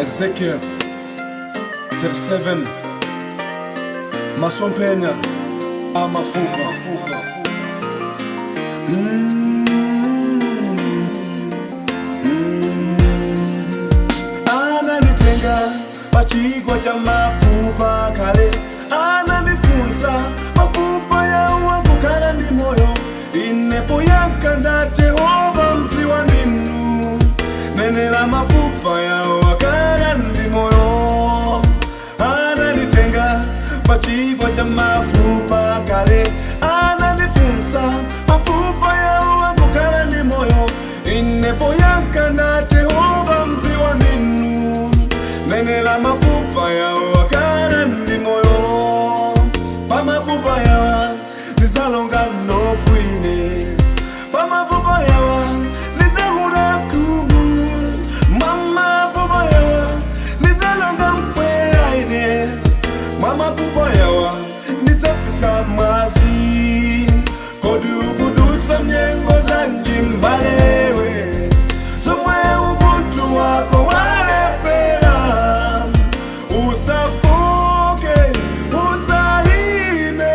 Ezekiel 37 masomphenya amafupa. Ananditenga pachigwa cha mafupa kale, anandifunsa mafupa yawo akukhala ndi moyo. Inepo yakanda Yehova mziwa ndinu, nenera mafupa yawo akhala ndi moyo. Ananditenga pachigwa cha mafupa kale, anandifunsa mafupa yawo akukhala ndi moyo. Inepo yakanda Yehova mziwa ndinu, nenera mafupa yawo akhala ndi moyo. Pamafupa yawa ndizalonga mnofu ine, pamafupa yawa ndizahura kubu, mamafupa yawa ndizalonga mpweya ine, mamafupa yawa ndidzafisa mwazi. Kodi ukudutsa mnyengo zanji mbalewe, zomwe umunthu wako walepera? Usafoke, usaime,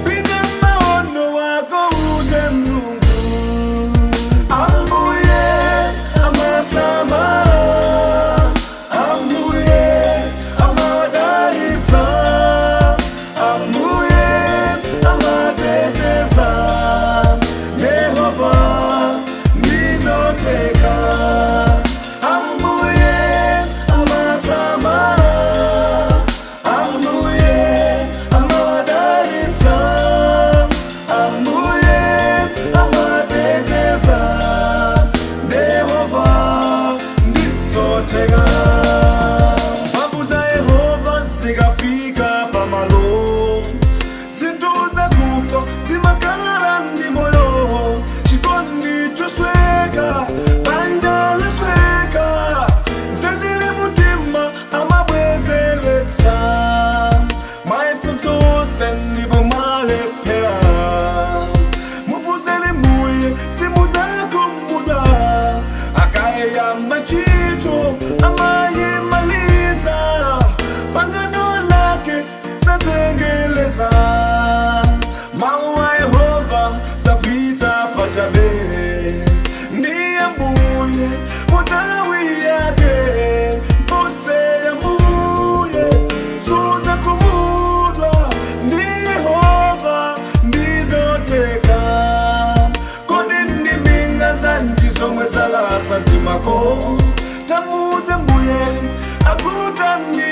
pinde maono wako uze Mulungu. Ambuye amasamala, Ambuye amadalitsa, Ambuye amateteza, Yehova ndizoteka. Ambuye amasamala, Ambuye amadalitsa, Ambuye amateteza, Yehova ndizoteka. Mphamvu za Yehova zikafika pamalo, zinthu zakufa zimakhala ndi moyo. Chikondi chosweka, banja losweka, mtendere mutima amabwezeretsa. Mayeso zonse ndipo mwalephera, mufuseni Mbuye, simuzakumudwa. Akayamba ntchito amayimaliza, pangano lake sazengeleza. Mawu a Yehova sapita pachabe, ndiye Mbuye mutawi yake mpose ya Mbuye suza kumudwa, ndi Yehova ndizoteka. Kodi ndi minga zanji zomwe zalasa mtimako? Tamuze Mbuye akutani.